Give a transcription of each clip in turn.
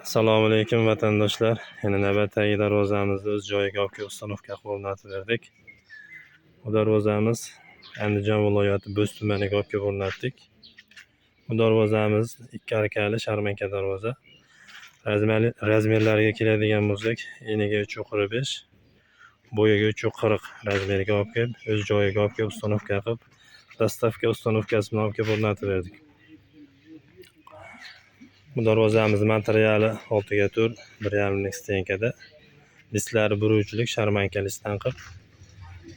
Assalomu alaykum, vatandoshlar. Yana navbatdagi darvozamizni o'z joyiga olib kelib установка qilib o'rnatib berdik. Bu darvozamiz Andijon viloyati Bo'z tumaniga olib kelib o'rnatdik. Bu darvozamiz ikki arkali sharmanka darvoza. Размер lariga keladigan bo'lsak, eniga 3,45, bo'yiga 3,40 размер ga olib kelib, o'z joyiga olib kelib установка qilib, доставка установка si bilan olib kelib o'rnatib berdik. Bu darvozamiz materiali 6 ga 4, 1,5 lik стенка da. Listlari bir uchlik sharmanka listdan qilib,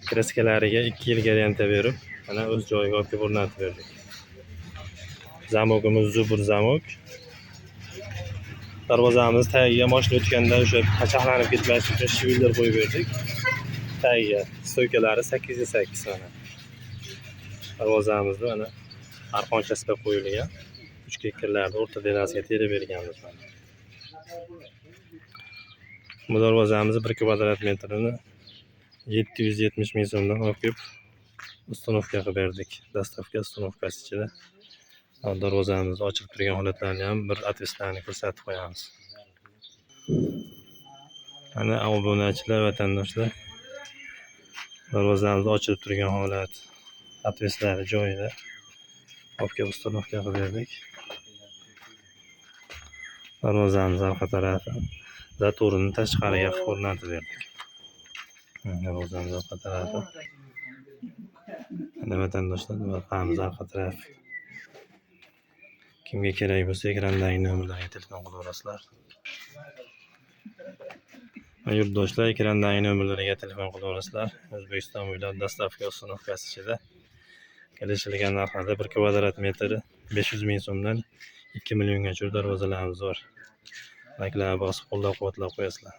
краска lariga 2 yil garantiya berib, mana o'z joyiga olib kelib o'rnatib berdik. Замок imiz Zubr замок. Darvozamiz tagiga moshina o'tganda o'sha pachaqlanib ketmaslik uchun швеллер qo'yib berdik. Tagiga стойка lari 8 ga 8 mana. Darvozamizni mana arqonchasiga qo'yilgan. Uchga kirlarni o'rta delasiga terib berganmiz mana. Bu darvozamizni 1 kvadrat metrini 770 ming so'mdan olib kelib установка qilib berdik. Доставка установка si ichida. Darvozamiz ochilib turgan holatlarini ham bir отвес larni ko'rsatib qo'yamiz. Mana, obunachilar, vatandoshlar, darvozamiz ochilib turgan holat, отвес lari joyida. Olib kelib установка qilib berdik. Darvozamiz orqa tarafi затвор ini tashqariga qilib o'rnatib berdik. Darvozamiz orqa tarafi. Mana, vatandoshlar, darvozamiz orqa tarafi. Kimga kerak bo'lsa, ekrandagi nomerlarga telefon qilaverasizlar. Yurtdoshlar, ekrandagi nomerlarga telefon qilaverasizlar. O'zbekiston bo'ylab доставка установка si ichida kelishilgan narxlarda 1 kvadrat metri 500 ming so'mdan 2 milliongacha darvozalarimiz bor. Layklarni bosib, qo'llab-quvvatlab qo'yasizlar.